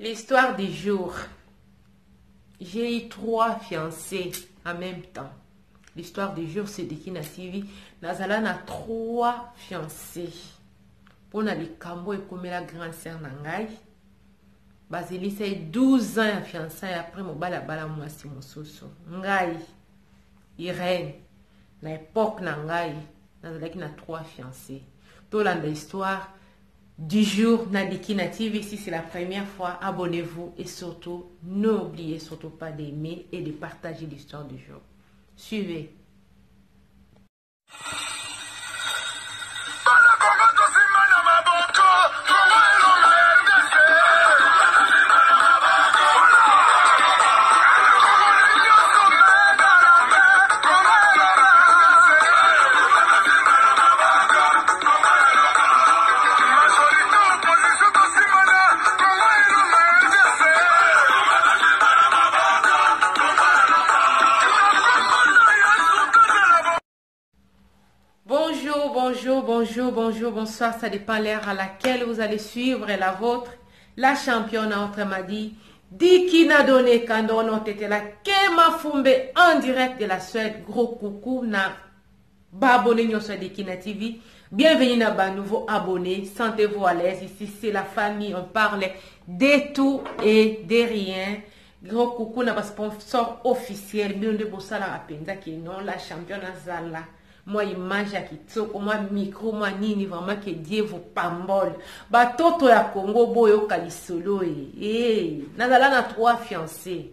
L'histoire du jour. J'ai eu trois fiancés en même temps. L'histoire du jour, c'est Dikina TV. Nazala na trois fiancés. Pona likambo ekomela grande sœur na ngai. Bazelisa ye 12 ans ya fiançailles après mobali abala mwasi mosusu. Ngai, Irène, na époque na ngai, nazalaki na trois fiancés. Tolanda histoire du jour na Dikina TV. Si c'est la première fois, abonnez-vous et surtout, n'oubliez surtout pas d'aimer et de partager l'histoire du jour. Suivez. Bonjour, bonjour, bonjour, bonjour, bonsoir. Ça dépend l'heure à laquelle vous allez suivre la vôtre. La championne entre m'a dit Dikina donné Kandono Tetela Kema Fumbe en direct de la Suède. Gros coucou na ba abonné nyonso ya Dikina TV. Bienvenue na ba nouveau abonnés. Sentez-vous à l'aise. Ici, c'est la famille. On parle de tout et de rien. Gros coucou na ba sponsor officiel. Bino nde bosalaka penza ke non la championne azala. Mwa image ya kitoko, mwa micro, mwa nini, vraiment que Dieu vous pambole. Batoto ya Congo boyoka lisolo e. Eh, nazala na trois fiancés.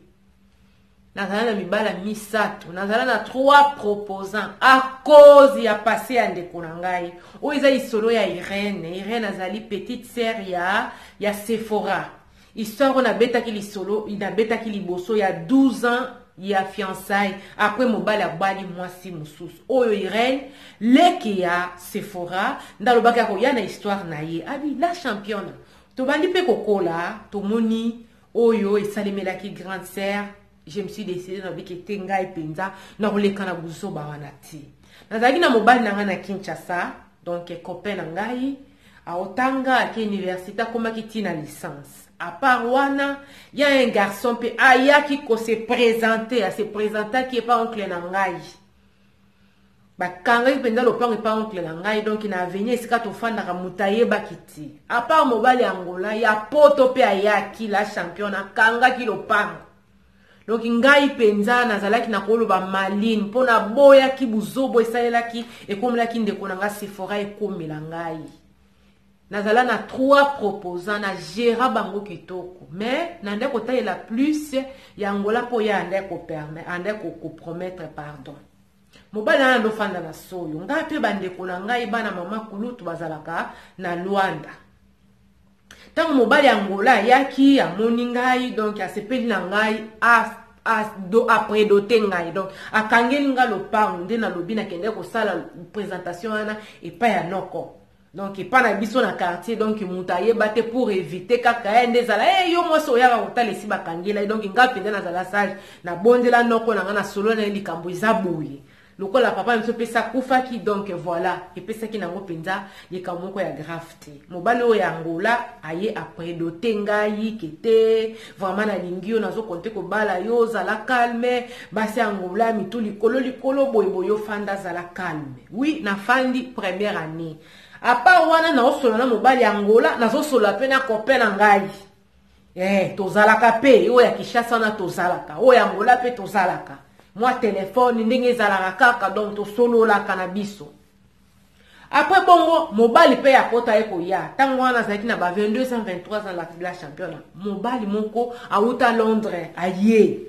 Nazala na mibala misato, nazala na trois proposants à cause ya passé ya ndeko na ngai. Oyo eza lisolo ya Irène. Irène azali petite sœur ya Sephora. Histoire oyo nabetaki lisolo, nabetaki liboso ya 12 ans ya fiançailles après mobali abali mwasi mosusu. Oyo Irène leki ya Sephora nde alobaki akoya na histoire na ye. Abi la championne. Tobandi mpe kokola, tomoni oyo esalemelaki grande sœur. Je me suis décidé na biki te ngai penza na koleka na buzoba wana te. Nazalaki na mobali na ngai na Kinshasa, donc copain na ngai aotanga ake université akomaki ti na licence. À part wana, y a un garçon pe ayaki ko se présenter, a se présentaki epa oncle na ngai. Bakangaki mpenza lopango epa oncle na ngai, donc na avenue esika tofandaka moto ayebaki te. À part mobali ya Angola, ya poto pe ayaki la championne akangaki lopango. Donc ngai mpenza nazalaki na koloba maline mpo naboyaki buzobo esalelaki ekomelaki ndeko na ngai Sephora ekomela ngai. Nazala na trois proposants na gera bango kitoko, mais na nde kotalela plus ya Angola mpo ya ande ko permettre, ande ko promettre pardon. Mobali wana ndofanda na soyo, ngai mpe bandeko na ngai bana mama kulutu bazalaka na Luanda. Tango mobali ya Angola ayaki amoni ngai, donc asepeli na ngai, apredote ngai, donc akangeli ngai lopango. Nde nalobi nakende kosala présentation wana epai ya noko, donc epai na biso na quartier, donc moto ayeba te pour éviter kaka ye nde ezala hey, yo mwasi oyaka kotala esi bakangela ye. Donc ngai mpenza nazala sage, nabondela noko na ngai, nasolola na ye likambo eza boye lokola papa biso pesa akufaki, donc voilà epesaki nango mpenza likambo moko ya grave te. Mobali oyo ya Angola aye apredote ngai kete vraiment nalingi yo, nazokonte kobala yo, zala calme. Basi ya Angola mitu likolo likolo boye boye, ofanda zala calme. Oui, nafandi première année. À part wana naosolola na mobali ya Angola, nazosolola pe na copain na ngai. Tozalaka pe oyo ya Kinshasa wana tozalaka, oyo ya Angola pe tozalaka. Mwa telefone ndenge ezalaka kaka, donc tosololaka na biso. Après bongo mobali pe ya pota ye koya. Tango wana azalaki na ba 22 ans, 23 ans la championne. Mobali moko auta Londres aye.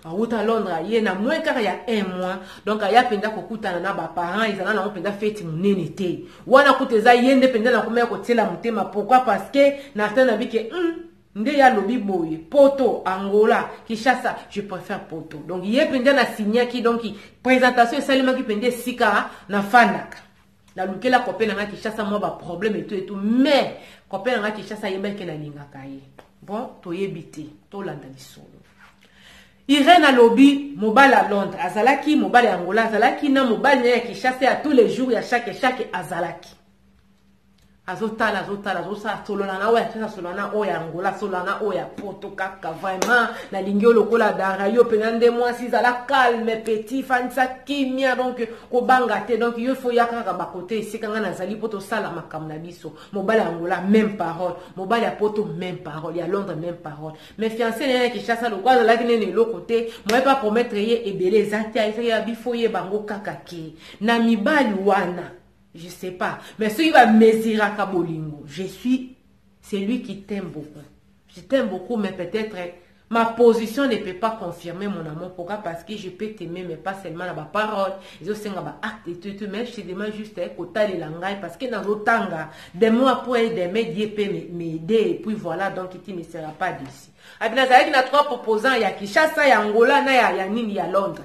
Auta Londres aye na moins kaka ya 1 mois. Donc aya penza kokutana na ba parents, ezala nango penza fête monene te. Wana kuta eza ye nde penza na komaya kotiela motema. Pourquoi? Parce que na tana bike nde ya lobi boye poto Angola Kinshasa, je préfère poto. Donc ye penza na signaki, donc présentation esalemaki penza esika na fandaka. Na lukela copain na nga Kinshasa moi ba problème et tout et tout, mais copain na nga Kinshasa yebaki na lingaka ye. Bon, toyebi te, tolanda lisolo. Irène alobi mobali à Londres azalaki, mobali ya Angola azalaki, na mobali na ya Kinshasa ya tous les jours ya chaque azalaki. Azotala, azotala, azosala, solola na oyo ya solola na oyo ya Angola, solola na oyo ya Poto. Kaka vraiment nalingi yo lokola dara, yo mpenza nde mwasi, zala calme, petit, fandisa kimia, donc kobanga te. Donc yo faut ya kaka bakote esika ngai nazali mpo tosala makambo na biso. Mobali ya Angola, même parole. Mobali ya Poto, même parole. Ya Londres, même parole. Mais fiancé na ye na Kinshasa, lokola azalaki nene eloko te, moye pa promettre ye ebele eza te. Ayesaki ya bifo ye bango kaka ke na mibali wana, je sais pas, mais soki bamesuraka bolingo, je suis celui qui t'aime beaucoup, je t'aime beaucoup, mais peut-être ma position ne peut pas confirmer mon amour. Pourquoi? Parce que je peux t'aimer, mais pas seulement na baparole, ezosenga baacte et tout et tout. Mais je te demande juste kotalela ngai, parce que nazotanga des mois après demain, Dieu peut m'aider et puis voilà, donc tu ne seras pas d'ici. Abi nazalaki na trois proposants, ya Kinshasa, ya Angola na ya nini, ya Londres.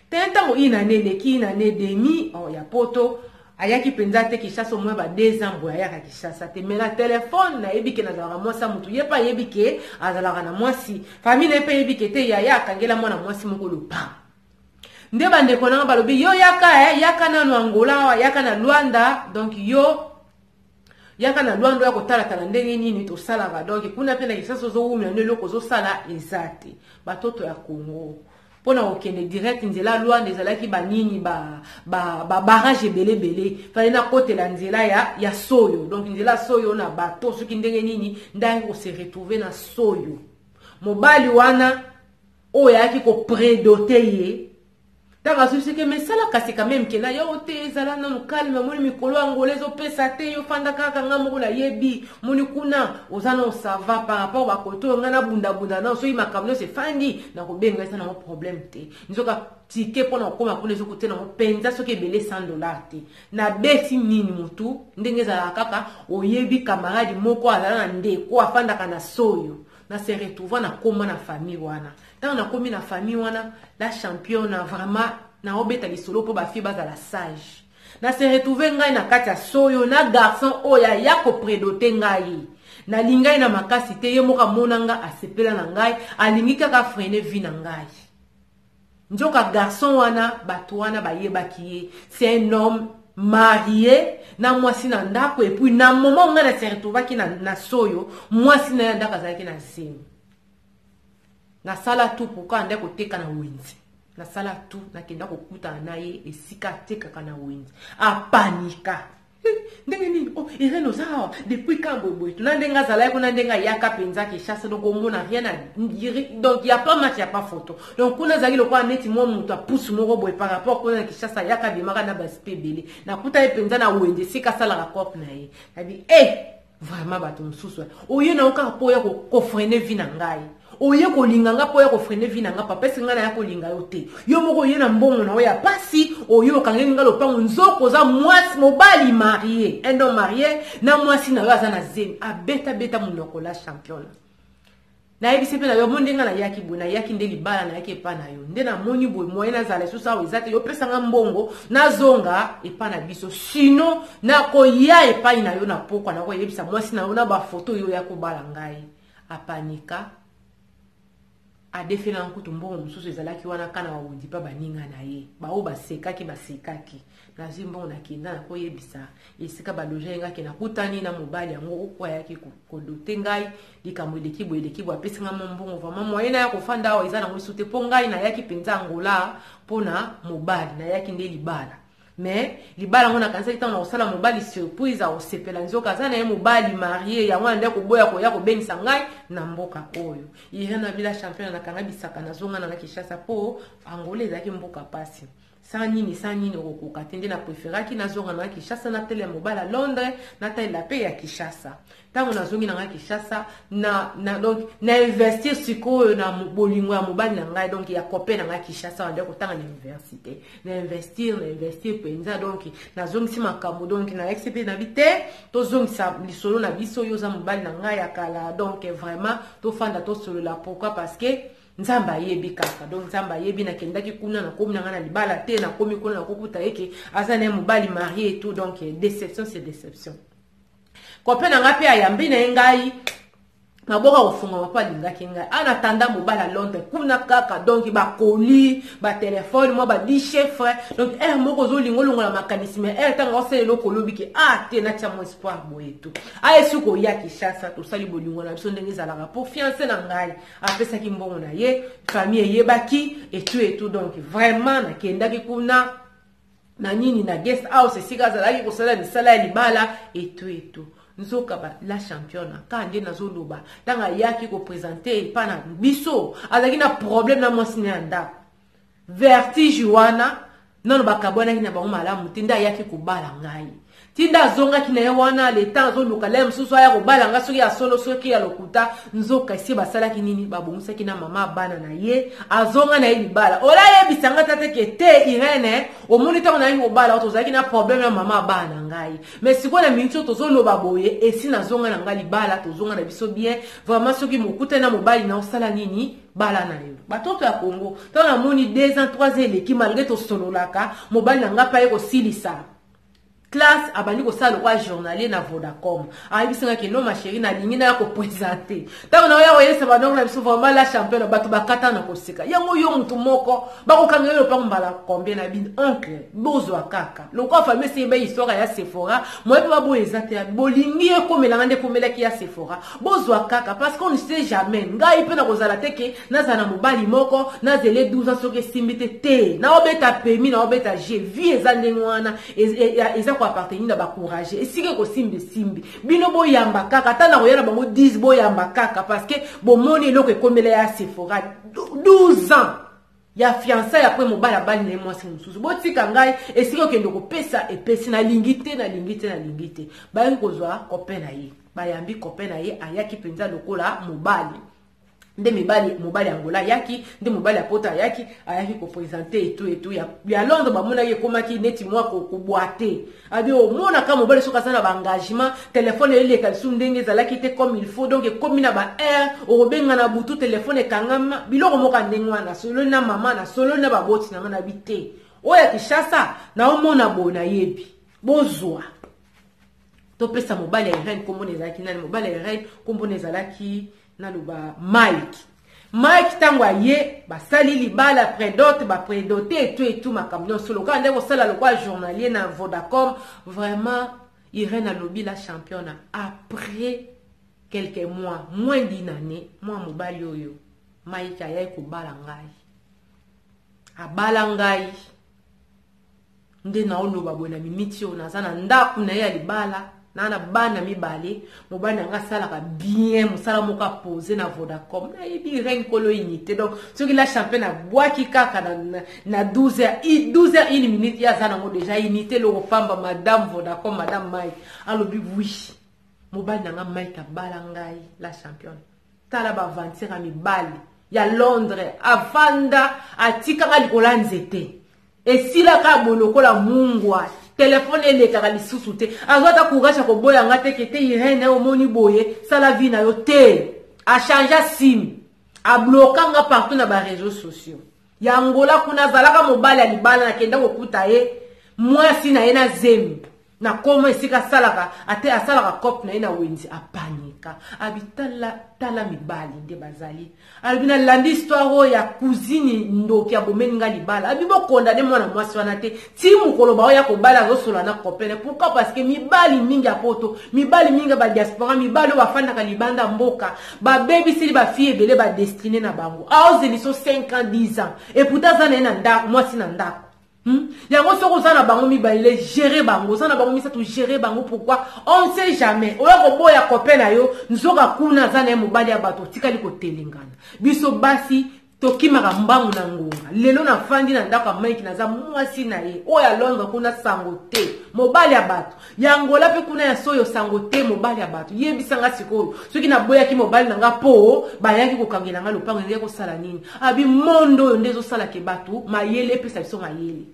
Te ntango une année eleki, une année demi, oh, ya Poto ayaki mpenza te Kinshasa, omoi ba 2 ans boye ayaka Kinshasa te. Mais na telefone nayebi ke nazalaka mwasi ya motu, ye mpe ayebi ke azalaka na mwasi, famille na ye mpe eyebi ke te yaya akangela mwana mwasi moko lopango. Nde bandeko nanga balobi: yo yaka, yaka nanu Angola awa, yaka na Lwanda. Donc yo yaka na Lwanda, oya kotalatala ndenge nini tosalaka. Donc kuna mpe na Kinshasa ozowumela no, eloko ozosala eza te. Batoto ya Congo, mpona kokende direct nzela Lwanda ezalaki banini, babarrage ba ebele ebele, fallait nakotela nzela ya Soyo. Donc nzela ya Soyo na bato soki ndenge nini ndaki kose retrouver na Soyo. Mobali wana oyo ayaki koprédoter ye, ntango azwisike mesala, kasi quand même ke na yo te, ezala nanu calme, omoni mikolo ya Angola ezopesa te, yo fanda kaka, nga moko nayebi, moni kuna oza na ça va par rapport bakoto oyo ngai nabundabunda na soki makambo nyonso efandi, nakobenga, eza nango problème te. Nzoka ticket mpona kokóma kuna ezokote nango mpenza soki ebele 100 $ te. Nabeti nini motu ndenge ezalaka kaka, oyebi camarade moko azala na ndeko afandaka na Soyo. Na se retrouva nakóma na famille wana. Ntango nakomi na famille wana, la championne, vraiment naobeta lisolo mpo bafille bazala sage. Na se retrouve ngai na kati ya Soyo na garçon oyo aya koprédoter ngai. Nalingai na makasi te, ye moko amona nga, asepela na ngai, alingi kaka freiner vie na ngai. Nzoka garçon wana, bato wana bayebaki ye, c'est un homme marié na mwasi na ndako. Et puis na moment ngai na se retrouvaki na Soyo, mwasi na ye na ndako azalaki na zemi. Nasala tout pourquoi ande koteka na wenze, nasala tout, nakenda kokutana na ye esika atekaka na wenze. Apanika ndenge nini: oh, Irene, oza awa depuis quand? Boyeboye tuna ndenge azalaki kuna, ndenge ayaka mpenza Kinshasa. Donc omona rien na, donc ya pas match, ya pas photo. Donc kuna azalaki lokola neti mwa moto apusu moko boye par rapport kuna na Kinshasa. Ayaka, abimaka na basipe ebele. Nakuta ye mpenza na wenze esika asalaka cope na ye. Nabi e vraiment bato mosusu oye na yo kaka mpo oya kofreiner vie na ngai, oye kolinga nga mpo oya kofreiner vie na nga. Papa, esi ngai naya kolinga yo te. Yo moko oye na mbongo na oyo ya pasi, oye okangeli nga lopango. Nzoko oza mwasi, mobali marié, un homme marié na mwasi na yo aza na zemi. Abetabeta monoko, la championne. Nayebisi mpe na yo mo ndenge nayaki boye, nayaki nde libala, nayaki epa na yo nde namoni boye, moye nazala lisusu awa eza te. Yopesanga mbongo, nazonga epa na biso, sinon nakoya epai na yo na pokwa, nakoyebisa mwasi na yo na bafoto oyo oya kobala ngai. Apanika, adefela nkutu mbongo mosusu ezalaki wana kana bawundi mpa baninga na ye baoyo basekaki basekaki. Nazwi mbongo, nakenda, nakoyebisa esika baloge ye ngaki. Nakutani na mobali yango oyo ayaki kodoter ngai. Likambo eleki boye, eleki boye, apesi ngai mwa mbongo. Vraiment moyen naya kofanda awa eza nango esu te, mpo ngai nayaki mpenza Angola mpona mobali, nayaki nde libala. Mais libala yango nakanisaki ntango na kosala mobali surprise akosepela, nzoka aza na ye mobali marié. Yango wana nde koboya koya kobengisa ngai na mboka oyo. Irene Abila champion, nakanga bisaka, nazonga na Kinshasa mpo Angola ezalaki mboka pasi, sans nini, sans nini okokoka te. Nde na préféraki nazonga na Kinshasa, natalela mobali ya Londres, natalela mpe ya Kinshasa. Ntango nazongi na ngai Kinshasa na donc na investir sikoyo na bolingo ya mobali na ngai, donc ya copain na ngai Kinshasa wande kotanga na université. Na investir, na investir mpenza. Donc nazongisi makambo, donc nayekisi mpe na bi te, tozongisa lisolo na biso, oyo oza mobali na ngai ya kala. Donc vraiment tofanda, tosolola. Pourquoi? Parce que Nzambe ayebi kaka. Donc Nzambe ayebi. Nakendaki kuna, nakomi na ngai na libala te. Nakomi kuna, nakokuta eke aza na ye mobali marié et tout. Donc déception, c'est déception. Copain na ngai mpe ayambi na ye ngai. Maboko akofungama mpo alingaki ngai. En attendant mobali ya Londres kuna kaka, donc bakoli batelefone, mwa badichefre. Donc heure moko ozolinga olongola makanisi, mais heure ntango osala eloko, olobi ke a te, natia mwa espoir boye to ayesi koya Kinshasa. Tosali bolingo na biso ndenge ezalaka mpo fiancé na ngai apesaki mbongo na ye, famille eyebaki etu etu. Donc vraiment nakendaki kuna na nini, na guest house esika azalaki kosala misala ya libala etu etu. Nzoka ba la championne kaka nde nazoloba, ntango ayaki koprésenter epa na biso, azalaki na problème na mwasi na ya ndako. Vertige wana nano bakabwanaki na bango malamu te. Nde ayaki kobala ngai, ntinda azongaki na ye wana, leta azoluka le mosusu aya kobala nga, soki ya solo, soki ya lokuta. Nzoka esi basalaki nini? Babongisaki na mama bana na ye, azonga na ye libala. Ola ayebisa nga tata ke te, Irene, omoni, ntango nayaki kobala, tozalaki na problème ya mama bana na ngai, mais sikoyo na miniti oyo tozoloba boye, esi nazonga na ngai libala, tozonga na biso bien. Vraiment, soki mokutani na mobali na osala nini, bala na yo. Batoto ya Congo, ntango namoni 2 ans, 3 ans eleki, malgré tosololaka, mobali na ngai mpe aye kosilisa classe, abandi kosala lokola journalier na Vodacom. Ayebisi ke: "Non, ma chérie, nalingi naya koprésenter." Ntango na oya koyebisa banoko na biso, vraiment la championne, bato bakata na koseka. Yango yo motu moko bakokanga yo lopango mbala combien? Na bino oncle, bozwa kaka lokola famille esi yeba histoire ya Sephora, moye mpe baboya eza te. Bolingi ekomelanga nde ekomelaki ya Sephora, bozwa kaka, parce qu'on ne sait jamais. Ngai mpe nakozala te ke nazala na mobali moko, nazele 12 ans, soki esimbi te te, naobeta pemi, naobeta g. Vie eza ndenge wana, eza koappartenir na bacourage. Esika ekosimba, esimbi. Bino boyamba kaka, ata na koya na bango 10, boyamba kaka, parce que bomoni eloko ekomela ya Sephora, 12 ans ya fiançailles, après mobali abali na ye mwasi mosusu. Botika ngai, esika okende kopesa epesi, nalingi te, nalingi te, nalingi te. Bayaki kozwa copain na ye, bayambi copain na ye, ayaki mpenza lokola mobali nde mibali. Mobali ya Angola ayaki, nde mobali ya Poto ayaki, ayaki koprésenter etu etu ya Londres. Bamonaki ekomaki neti mwa kobwa te. Abi omonaka mobali soki aza na baengagement, telefone eleka lisusu ndenge ezalaki te comme il faut. Donc ekomi na baheure okobenga na butu, telefone ekangama, biloko moko ya ndenge wana. Nasololi na mama, nasololi na baboti na nga, nabi te, oyo ya Kinshasa naomona boye, nayebi, bozwa. Topesa mobali ya Irene, nkombona ezalaki nani? Mobali ya Irene nkombona ezalaki, naloba, Mike. Mike, ntango aye, basali libala, prédot, baprédote etu etu, makambo nyonso lokola nde kosala lokola journalier na Vodacom. Vraiment Irene alobi, la championne, après quelques mois, moins d'une année, mwa mobali oyo Mike ayai kobala ngai, abala ngai. Nde naoloba boye, na miniti oyo naza na ndako na ye ya libala, na bana mibale. Mobali na nga asalaka bien mosala moko apose na Vodacom. Nayebi Irene kolo unité. Donc soki la championne abwaki kaka na 12 heures, 12 heures 1 minute, ye aza nango déjà unité eloko pamba. Madame Vodacom, madame Mike alobi: "Oui, mobali na nga Mike abala ngai." La championne, tala baaventure ya mibali ya Londres. Avanda, atikaka likolo ya nzete, esilaka boye lokola mungwa, telefone elekaka lisusu te. Azwa ata courage ya koboya nga te ke te, Irene, omoni boye, sala vie na yo te. Achange sim, abloka nga partout na baréseaux sociaux ya Angola. Kuna azalaka mobali ya libala, nakenda kokuta ye, mwasi na ye na zemi. Nakoma esika asalaka, ate asalaka cope na ye na wenze. Apanika, abi: "Tala, tala mibali nde bazali." Alobi: "Nalandi histoire oyo ya cousine ndoki abomeli nga libala." Abi bokondane mwana mwasi wana te ti mokolo baoya kobala, azosola na copain. Pourquoi? Parce que mibali mingi ya Poto, mibali mingi ya badiaspora, mibali oyo bafandaka libanda mboka, babebiseli bafille ebele badestinée na bango. Aozeli so 5 ans, 10 ans, et pourtant aza na ye na ndako, mwasi na ndako. Yango soki oza na bango mibale, gérer bango. Oza na bango misato, gérer bango. Pourquoi? On ne sait jamais. Oya koboya copain na yo, nzoka kuna aza na ye mobali ya bato, otikali kotelengana. Biso basi tokimaka mbangu na ngonga. Lelo nafandi na ndako ya Mike, naza mwasi na ye. Oyo ya Londres kuna, sango te, mobali ya bato. Ya Angola mpe kuna ya soyo, sango te, mobali ya bato. Yebisanga sikoyo, soki naboyaki mobali na nga mpo bayaki kokangela nga lopango, ezali kosala nini? Abi monde oyo nde ezosalaka bato mayele, epesa biso mayele,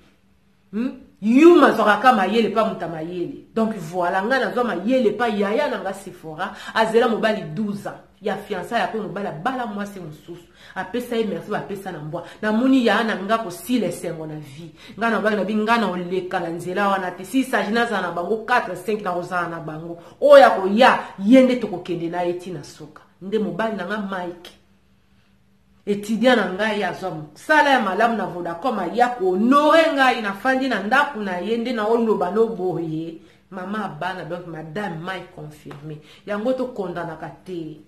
Yuma azwaka ka mayele mpa moto ya mayele. Donc voilà, ngai nazwa mayele mpa yaya na nga Sephora. Azela mobali 12 ans ya fiançailles, apres mobali abala mwasi mosusu, apesa ye merci, bapesa na mbwa. Namoni yaya na nga kosila esengo na vie. Ngai na bangi na bi, ngai na oleka na nzela wana te. Si sagi nazala na bango 4, 5, na kozala na bango. Oyo akoya, ye nde tokokende na ye ntina suka. Nde mobali na nga Mike, étudiant na ngai, azwa mosala ya malamu na Vodacom, aya kohonorer ngai. Nafandi na ndako na ye nde naoloba no boye, mama abana. Donc madame Mike confirmé yango. Tokondanaka te.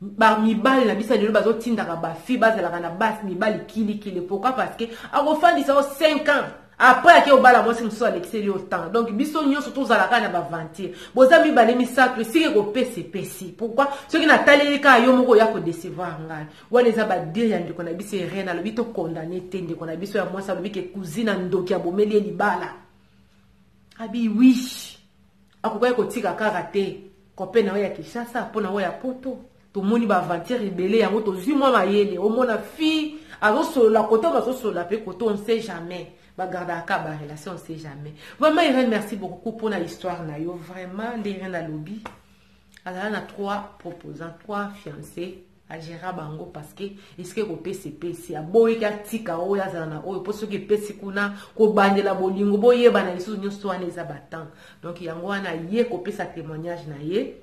Bamibali na biso lelo bazotindaka bafille bazalaka na basi mibali kilikili. Pourquoi? Parce que akofandisa yo 5 ans, après ake obala mwasi mosusu, alekiseli yo temps. Donc biso nyonso tozalaka na baventure. Boza mibale, misato, esika ekopesa epesi. Pourquoi? Soki nataleli kaka yo moko, oya kodécevoir ngai. Wana eza badires ya ndeko na biso Irene. Alobi tokondane te. Ndeko na biso ya mwasi alobi ke cousine ya ndoki abomeli ye libala. Abi oui, akokaki kotika kaka te copain na yo ya Kinshasa mpo na oyo ya Poto. Tomoni baaventure ebele, yango tozwi mwa mayele. Omona fille azosolola kote, bazosolola mpe kote, on sait jamais. Bagardaka barelation, on sait jamais. Vraiment Irene, merci beaucoup mpona histoire na yo. Vraiment, nde Irene alobi azala na trois proposants, trois fiancés, agéra bango parce que esika ekopesa epesi. Aboyiki atika oyo azala na oyo, mpo soki epesi kuna, kobandela bolingo, boyebana lisusu, nyonso wana eza batemps. Donc yango wana ye kopesa témoignage na ye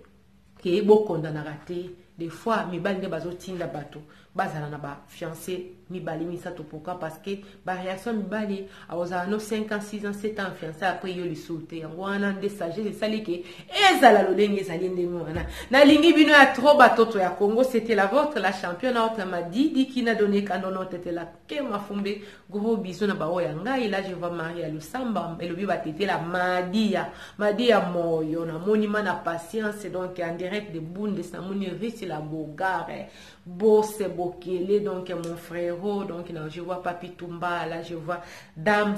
ke bokondanaka te. Des fois mibali nde bazotinda bato bazala na bafiancé mibale, misato. Pourquoi? Parce que baréaction mibali, akozala no 5 ans, 6 ans, 7 ans fiancé, après yo lisusu te. Yango wana nde sagesse esali ke ezala lolenge ezali ndenge wana. Nalingi bino ya trop, batoto ya Congo. C'était la vôtre, la championne autre Madidi kina donné kandono tetela ke mafumbe. Gros bisous na baoyo ya ngai. Là je vois Maria Lusamba, elobi batetela Madia, Madia Moyo. Namoni ma na patience, donc en direct de Bundes. Namoni Risi la Bogare, Bosse Bokele, donc mon frérot. Donc là, je vois Papi Tumba, là je vois Dams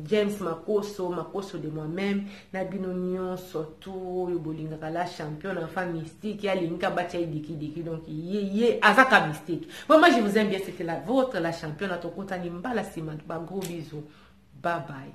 James Makoso, Makoso de moi-même. Na bino nyonso tu oyo bolingaka la championne, enfant mystique, alingika batia diki diki. Donc ye ye azaka mystique. Vraiment, je vous aime bien. C'était la vôtre, la championne. Tokutani mbala nsima. Ba gros bisous, bye bye.